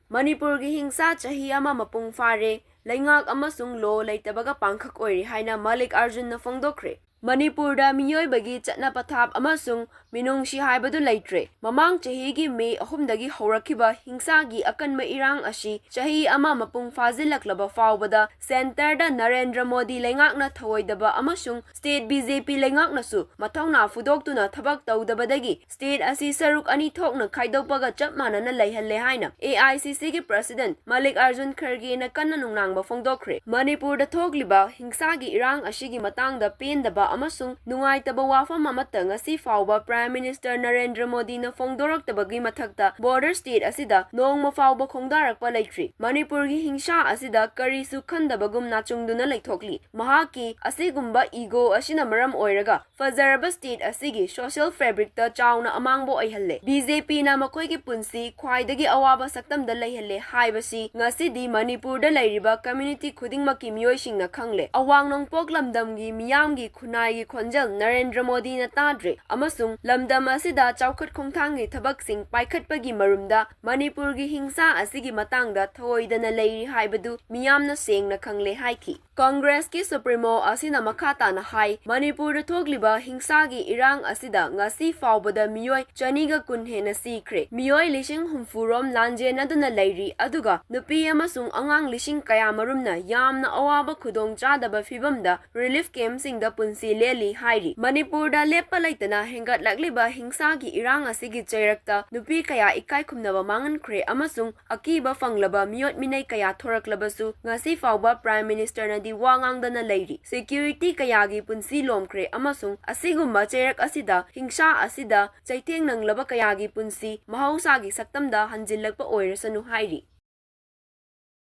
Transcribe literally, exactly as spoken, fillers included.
ꯃꯅꯤꯄꯨꯔꯒꯤ ꯍꯤꯡꯁꯥ ꯆꯍꯤ ꯑꯃ ꯃꯄꯨꯡ ꯐꯥꯔꯦ, ꯂꯩꯉꯥꯛ ꯑꯃꯁꯨꯡ ꯂꯣ ꯂꯩꯇꯕꯒ ꯄꯥꯡꯈꯛ ꯑꯣꯏꯔꯤ ꯍꯥꯏꯅ ꯃꯥꯂꯤꯛ ꯑꯥꯔꯖꯨꯟꯅ ꯐꯣꯡꯗꯣꯛꯈ꯭ꯔꯦ꯫ ꯃꯅꯤꯄꯨꯔꯗ ꯃꯤꯑꯣꯏꯕꯒꯤ ꯆꯠꯅ ꯄꯊꯥꯞ ꯑꯃꯁꯨꯡ ꯃꯤꯅꯨꯡꯁꯤ ꯍꯥꯏꯕꯗꯨ ꯂꯩꯇ꯭ꯔꯦ꯫ ꯃꯃꯥꯡ ꯆꯍꯤꯒꯤ ꯃꯦ ꯑꯍꯨꯝꯗꯒꯤ ꯍꯧꯔꯛꯈꯤꯕ ꯍꯤꯡꯁꯥꯒꯤ ꯑꯀꯟꯕ ꯏꯔꯥꯡ ꯑꯁꯤ ꯆꯍꯤ ꯑꯃ ꯃꯄꯨꯡ ꯐꯥꯖꯤꯜꯂꯛꯂꯕ ꯐꯥꯎꯕꯗ ꯁꯦꯟꯇꯔꯗ ꯅꯔꯦꯟꯗ꯭ꯔ ꯃꯣꯗꯤ ꯂꯩꯉꯥꯛꯅ ꯊꯧꯑꯣꯏꯗꯕ ꯑꯃꯁꯨꯡ ꯁ꯭ꯇꯦꯠ ꯕꯤ ꯖꯦ ꯄꯤ ꯂꯩꯉꯥꯛꯅꯁꯨ ꯃꯊꯧꯅꯥ ꯐꯨꯗꯣꯛꯇꯨꯅ ꯊꯕꯛ ꯇꯧꯗꯕꯗꯒꯤ ꯁ꯭ꯇꯦꯠ ꯑꯁꯤ ꯁꯔꯨꯛ ꯑꯅꯤ ꯊꯣꯛꯅ ꯈꯥꯏꯗꯣꯛꯄꯒ ꯆꯞ ꯃꯥꯟꯅꯅ ꯂꯩꯍꯜꯂꯦ ꯍꯥꯏꯅ ꯑꯦ ꯑꯥꯏ ꯁꯤ ꯁꯤꯒꯤ ꯄ꯭ꯔꯁꯤꯗꯦꯟꯠ ꯃꯥꯂꯤꯛ ꯑꯥꯔꯖꯨꯟ ꯈꯔꯒꯦꯅ ꯀꯟꯅ ꯅꯨꯡꯅꯥꯡꯕ ꯐꯣꯡꯗꯣꯛꯈ꯭ꯔꯦ꯫ ꯃꯅꯤꯄꯨꯔꯗ ꯊꯣꯛꯂꯤꯕ ꯍꯤꯡꯁꯥꯒꯤ ꯏꯔꯥꯡ ꯑꯁꯤꯒꯤ ꯃꯇꯥꯡꯗ ꯄꯦꯟꯗꯕ ꯑꯃꯁꯨꯡ ꯅꯨꯡꯉꯥꯏꯇꯕ ꯋꯥꯐꯝ ꯑꯃꯠꯇ ꯉꯁꯤ ꯐꯥꯎꯕ ꯄ꯭ꯔꯥꯏꯝ ꯃꯤꯅꯤꯁꯇꯔ ꯅꯔꯦꯟꯗ꯭ꯔ ꯃꯣꯗꯤꯅ ꯐꯣꯡꯗꯣꯔꯛꯇꯕꯒꯤ ꯃꯊꯛꯇ ꯕꯣꯔꯗꯔ ꯁ꯭ꯇꯦꯠ ꯑꯁꯤꯗ ꯅꯣꯡꯃ ꯐꯥꯎꯕ ꯈꯣꯡꯗꯥꯔꯛꯄ ꯂꯩꯇ꯭ꯔꯤ꯫ ꯃꯅꯤꯄꯨꯔꯒꯤ ꯍꯤꯡꯁꯥ ꯑꯁꯤꯗ ꯀꯔꯤꯁꯨ ꯈꯟꯗꯕꯒꯨꯝ ꯅꯥꯆꯨꯡꯗꯨꯅ ꯂꯩꯊꯣꯛꯂꯤ꯫ ꯃꯍꯥꯛꯀꯤ ꯑꯁꯤꯒꯨꯝꯕ ꯏꯒꯣ ꯑꯁꯤꯅ ꯃꯔꯝ ꯑꯣꯏꯔꯒ ꯐꯖꯔꯕ ꯁ꯭ꯇꯦꯠ ꯑꯁꯤꯒꯤ ꯁꯣꯁꯤꯌꯦꯜ ꯐꯦꯕ꯭ꯔꯤꯛꯇ ꯆꯥꯎꯅ ꯑꯃꯥꯡꯕ ꯑꯣꯏꯍꯜꯂꯦ꯫ ꯕꯤ ꯖꯦ ꯄꯤꯅ ꯃꯈꯣꯏꯒꯤ ꯄꯨꯟꯁꯤ ꯈ꯭ꯋꯥꯏꯗꯒꯤ ꯑꯋꯥꯕ ꯁꯛꯇꯝꯗ ꯂꯩꯍꯜꯂꯦ ꯍꯥꯏꯕꯁꯤ ꯉꯁꯤꯗꯤ ꯃꯅꯤꯄꯨꯔꯗ ꯂꯩꯔꯤꯕ ꯀꯝꯃ꯭ꯌꯨꯅꯤꯇꯤ ꯈꯨꯗꯤꯡꯃꯛꯀꯤ ꯃꯤꯑꯣꯏꯁꯤꯡꯅ ꯈꯪꯂꯦ꯫ ꯑꯋꯥꯡ ꯅꯣꯡꯄꯣꯛ ꯂꯝꯗꯝꯒꯤ ꯃꯤꯌꯥꯝꯒꯤ ꯈꯨꯟꯅꯥꯏꯒꯤ ꯈꯣꯟꯖꯦꯜ ꯅꯔꯦꯟꯗ꯭ꯔ ꯃꯣꯗꯤꯅ ꯇꯥꯗ꯭ꯔꯦ ꯑꯃꯁꯨꯡ ꯂꯝꯗꯝ ꯑꯁꯤꯗ ꯆꯥꯎꯈꯠ ꯈꯣꯡꯊꯥꯡꯒꯤ ꯊꯕꯛꯁꯤꯡ ꯄꯥꯏꯈꯠꯄꯒꯤ ꯃꯔꯨꯝꯗ ꯃꯅꯤꯄꯨꯔꯒꯤ ꯍꯤꯡꯁꯥ ꯑꯁꯤꯒꯤ ꯃꯇꯥꯡꯗ ꯊꯧꯑꯣꯏꯗꯅ ꯂꯩꯔꯤ ꯍꯥꯏꯕꯗꯨ ꯃꯤꯌꯥꯝꯅ ꯁꯦꯡꯅ ꯈꯪꯂꯦ ꯍꯥꯏꯈꯤ꯫ ꯀꯪꯒ꯭ꯔꯦꯁꯀꯤ ꯁꯨꯄ꯭ꯔꯤꯃꯣ ꯑꯁꯤꯅ ꯃꯈꯥ ꯇꯥꯅ ꯍꯥꯏ, ꯃꯅꯤꯄꯨꯔꯗ ꯊꯣꯛꯂꯤꯕ ꯍꯤꯡꯁꯥꯒꯤ ꯏꯔꯥꯡ ꯑꯁꯤꯗ ꯉꯁꯤ ꯐꯥꯎꯕꯗ ꯃꯤꯑꯣꯏ ꯆꯅꯤꯒ ꯀꯨꯟ ꯍꯦꯟꯅ ꯁꯤꯈ꯭ꯔꯦ꯫ ꯃꯤꯑꯣꯏ ꯂꯤꯁꯤꯡ ꯍꯨꯝꯐꯨ ꯔꯣꯝ ꯂꯥꯟꯖꯦꯟꯅꯗꯨꯅ ꯂꯩꯔꯤ, ꯑꯗꯨꯒ ꯅꯨꯄꯤ ꯑꯃꯁꯨꯡ ꯑꯉꯥꯡ ꯂꯤꯁꯤꯡ ꯀꯌꯥꯃꯔꯨꯝꯅ ꯌꯥꯝꯅ ꯑꯋꯥꯕ ꯈꯨꯗꯣꯡꯆꯥꯗꯕ ꯐꯤꯚꯝꯗ ꯔꯤꯂꯤꯐ ꯀꯦꯝꯞꯁꯤꯡꯗ ꯄꯨꯟꯁꯤ ꯂꯦꯜꯂꯤ ꯍꯥꯏꯔꯤ꯫ ꯃꯅꯤꯄꯨꯔꯗ ꯂꯦꯞꯄ ꯂꯩꯇꯅ ꯍꯦꯟꯒꯠꯂꯛꯂꯤꯕ ꯍꯤꯡꯁꯥꯒꯤ ꯏꯔꯥꯡ ꯑꯁꯤꯒꯤ ꯆꯩꯔꯛꯇ ꯅꯨꯄꯤ ꯀꯌꯥ ꯏꯀꯥꯏ ꯈꯨꯝꯅꯕ ꯃꯥꯡꯍꯟꯈ꯭ꯔꯦ ꯑꯃꯁꯨꯡ ꯑꯀꯤꯕ ꯐꯪꯂꯕ ꯃꯤꯑꯣꯠ ꯃꯤꯅꯩ ꯀꯌꯥ ꯊꯣꯔꯛꯂꯕꯁꯨ ꯉꯁꯤ ꯐꯥꯎꯕ ꯄ꯭ꯔꯥꯏꯝ ꯃꯤꯅꯤꯁꯇꯔꯅꯗꯤ ꯋꯥ ꯉꯥꯡꯗꯅ ꯂꯩꯔꯤ꯫ ꯁꯦꯀ꯭ꯌꯨꯔꯤꯇꯤ ꯀꯌꯥꯒꯤ ꯄꯨꯟꯁꯤ ꯂꯣꯝꯈ꯭ꯔꯦ ꯑꯃꯁꯨꯡ ꯑꯁꯤꯒꯨꯝꯕ ꯆꯩꯔꯛ ꯑꯁꯤꯗ ꯍꯤꯡꯁꯥ ꯑꯁꯤꯗ ꯆꯩꯊꯦꯡ ꯅꯪꯂꯕ ꯀꯌꯥꯒꯤ ꯄꯨꯟꯁꯤ ꯃꯍꯧꯁꯥꯒꯤ ꯁꯛꯇꯝꯗ ꯍꯟꯖꯤꯜꯂꯛꯄ ꯑꯣꯏꯔꯁꯅꯨ ꯍꯥꯏꯔꯤ꯫